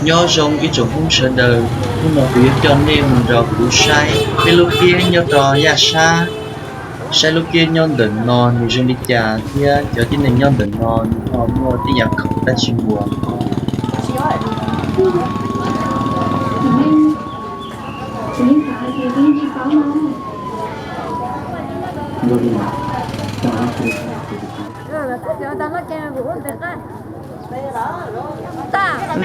Nyob zoo ib tsoom Hmoob sawv daws, hnub no kuv yuav coj nej mus nrog kuv saib peb lub kiab nyob rau Yaj Sab, saib lub kiab nyob ntawm no nws zoo li cas thiab cov tib neeg nyob ntawm no nws ho muaj tej yam khoom dab tsi muag.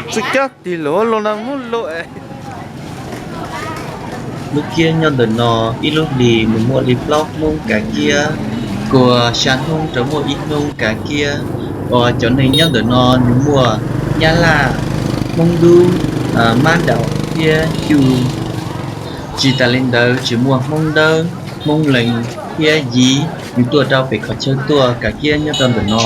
Txi cab tig lug lug na, muab lug. Lub kiab nyob ntawm no ib lub hlis nws muaj li plaub hnub kav kiab, kuas xya hnub rov muaj ib hnub kav kiab. Uas cov neeg nyob ntawm no nws muaj Nyab Laj, Hmoob Dub, Mab Daum thiab Cu. Tsis tas li ntawd tseem muaj Hmoob Dawb, Hmoob Lees thiab Yiv, nws tuaj rau pem qhov chaw tuaj kav kiab nyob rau ntawm no.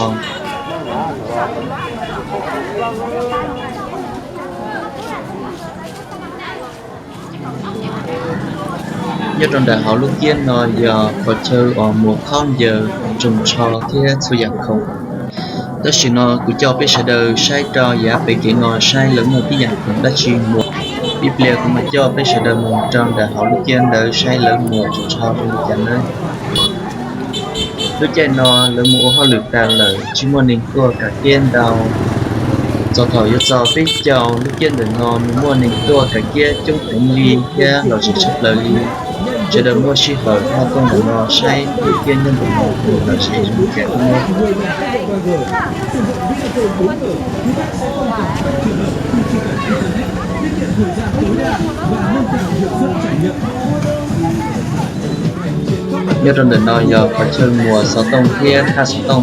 Nyob rau ntawm hauv lub kiab no yog qhov chaw uas muas khaub ncaws, tsoos tsho thiab txhua yam khoom. Tam sim no kuv coj peb sawv daws saib rau yav pem kev no saib lawv muaj tib yam khoom dab tsi muag. Ib pliag kuv mam coj peb sawv daws mus rau ntawm hauv lub kiab ntawd saib lawv muag tsoos tsho zoo li cas nawb. Lub caij no lawv mus ua hauj lwm tas lawm tsis muaj neeg tuaj kav kiab ntau. Txog thaum yuav txog peb caug lub kiab ntawm no nws muaj neeg tuaj kav kiab coob heev li thiab lom zem tshaj plaws li. Sawv daws muaj sij hawm ho tuaj ntawm no saib lub kiab nyob ntawm no lom zem zoo li cas thiab nawb. Nyob rau ntawm no yog qhov chaw muas xov tooj thiab thaj xov tooj.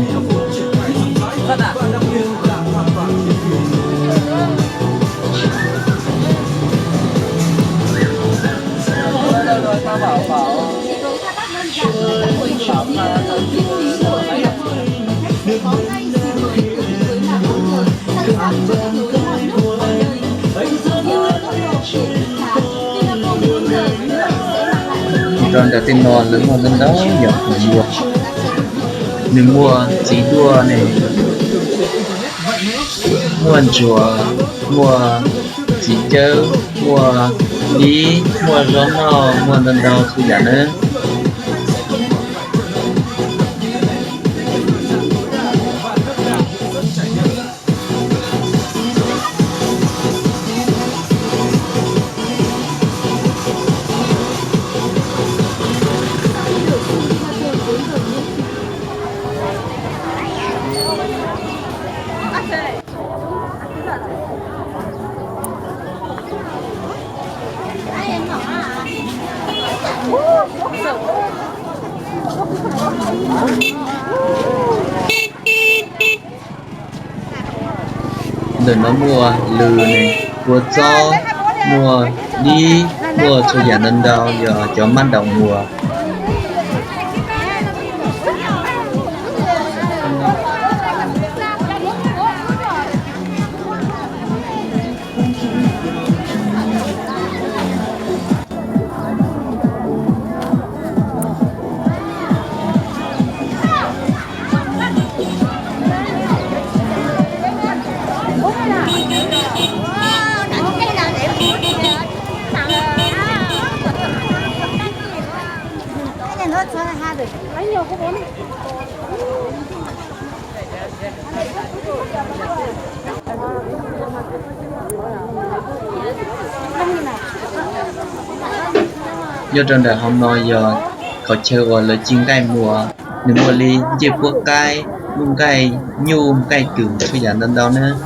Rau ntawm tej no lawv muaj ntau ntau yam khoom muag. Nws muaj txiv duaj ne, muaj ntsuag, muaj txiv cawb, muaj dib, muaj zaub noj, muaj ntau ntau txhua yam nawb. Ntawm no muaj lws ne, kua txob, muaj dib, muaj txhua yam ntau ntau, yog cov mab ntaus muag. Nyob rau ntawm hauv no yog qhov chaw uas lawv ci nqaij muas, nws muaj li ncej puab qaib, muaj nqaij nyuj, nqaij twm, txhua yam ntau ntau nawb.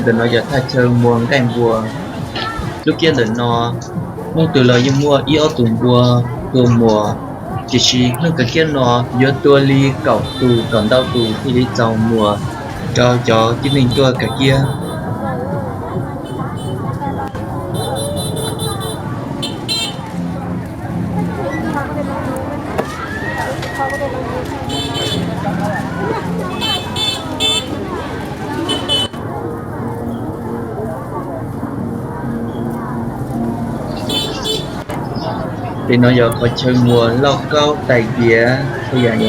Ntawm no yog thaj chaw muas nqaij npua. Lub kiab ntawm no, hnub twg los yeej muaj ib ob tug npua tua muas, tiam sis hnub kawg kiab no yuav tua li kaum tus kaum ntau tus thiaj li txaus muas rau cov tib neeg tuaj kawg kiab. Ces no yog qhov chaw muas lauj kaub tais diav txhua yam.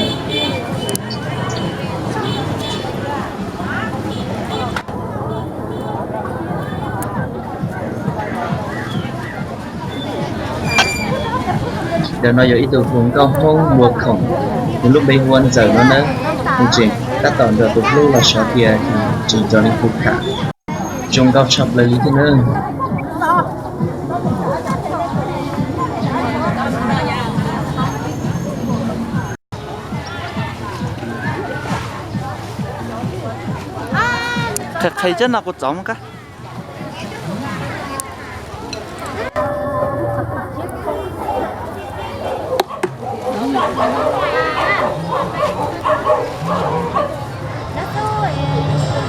Ntawm no yog ib tug hluas nkauj Hmoob muas khoom, nws lub npe hu ua Ntxawm no nawb. Nws tseem tab tom nrog tus hlub los sov tias tseem cov li hu kham. Zoo nkauj tshaj plaws li thiab nawb. Qhia qhia cov no kuv txov mus kab.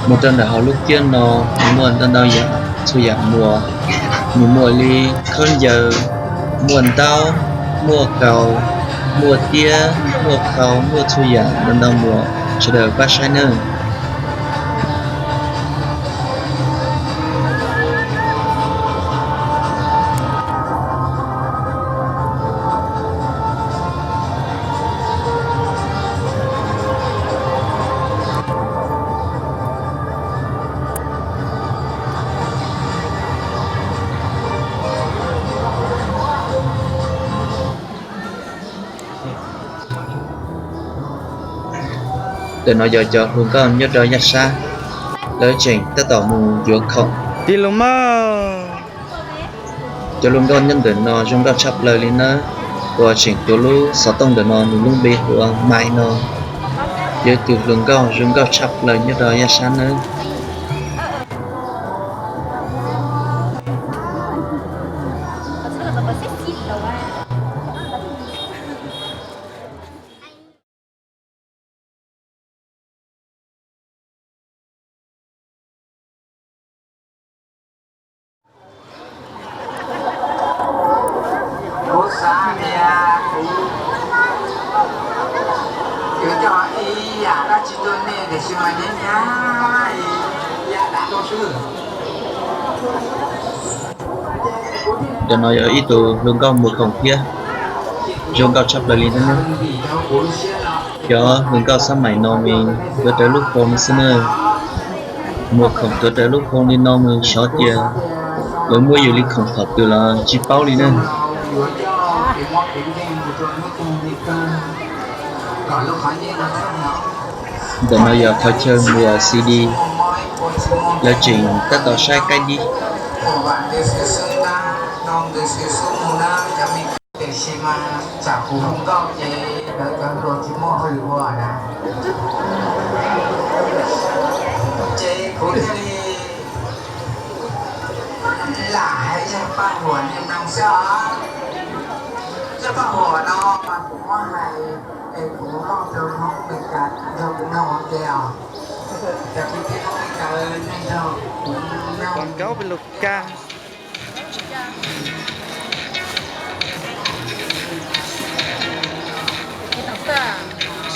Mus rau ntawm hauv lub kiab no nws muaj ntau ntau yam, txhua yam muas. Nws muaj li khaub ncaws, muaj ntaub, muaj kaus, muaj tiab, muaj khau, muaj txhua yam ntau ntau muas, sawv daws pab saib nawb. Ntawm no yog cov hluas nkauj nyob rau yaj sab, lawv tseem tab tom mus yuav khoom. Tij Lug Maj. Cov hluas nkauj nyob ntawm no zoo nkauj tshaj plaws li nawb. Uas tseem tuav lub xov tooj ntawm no nws lub npe hu ua Mai no. Yog ib tug hluas nkauj zoo nkauj tshaj plaws nyob rau yaj sab nawb. Kuv xav tias kuv yuav coj ib yam dab tsi tuaj nej tiam sis mas nyab nyab ib yam dab tuaj xwb. Cov no yog ib tug hluas nkauj muas khoom thiab, zoo nkauj tshaj plaws li thiab nawb. Cov hluas nkauj xab maim no mas tuav rawv lub phone xwb nawb. Muas khoom tuav rawv lub phone li no mas xyov tias lawv muab yus li khoom thaum twg los tsis paub li nawb. Ntawm no yog qhov chaw muas C D, lawv tseem tab tom saib qaib dib. Tiam sis mas tsam kuv hu nkauj ces lawv cov hluas tsis muaj hauj lwm ua na. Ces kuv thiaj li lam hais zaj paj huam nej mloog xwb os. Zaj paj huam no mas kuv muab hais es kuv muab rau Hmoob Meskas nrog kuv mloog ua ke os. Cov kwv tij Hmoob Meskas nej nrog kuv mloog. Quảng cáo bên Lào Cai.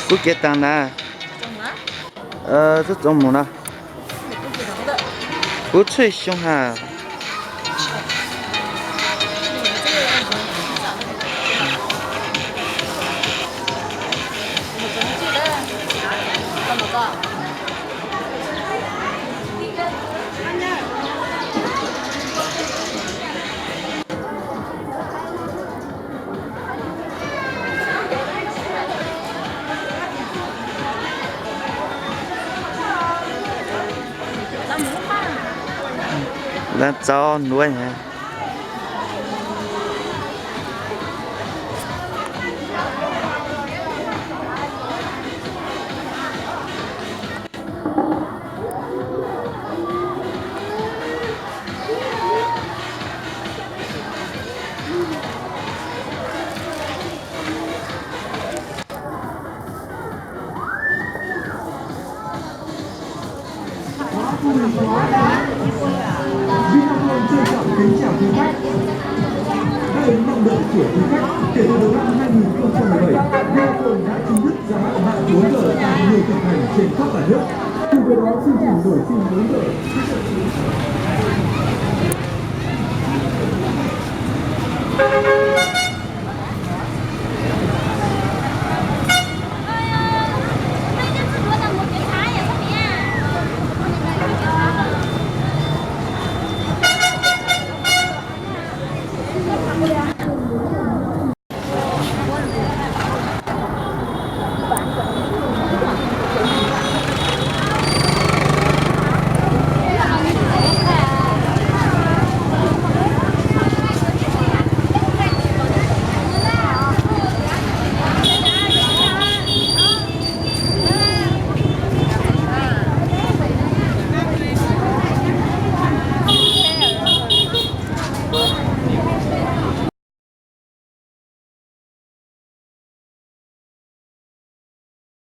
Kuv kiv taag na. Tub txoov mus no. Kuv tshwj xyoo has. Lawv txaus nuav. của du khách kể từ đầu năm hai nghìn không trăm mười bảy, Nha Trang đã chính thức ra mắt mạng bốn G tại nhiều tỉnh thành trên khắp cả nước. Cùng với đó, chương trình nổi tin bốn G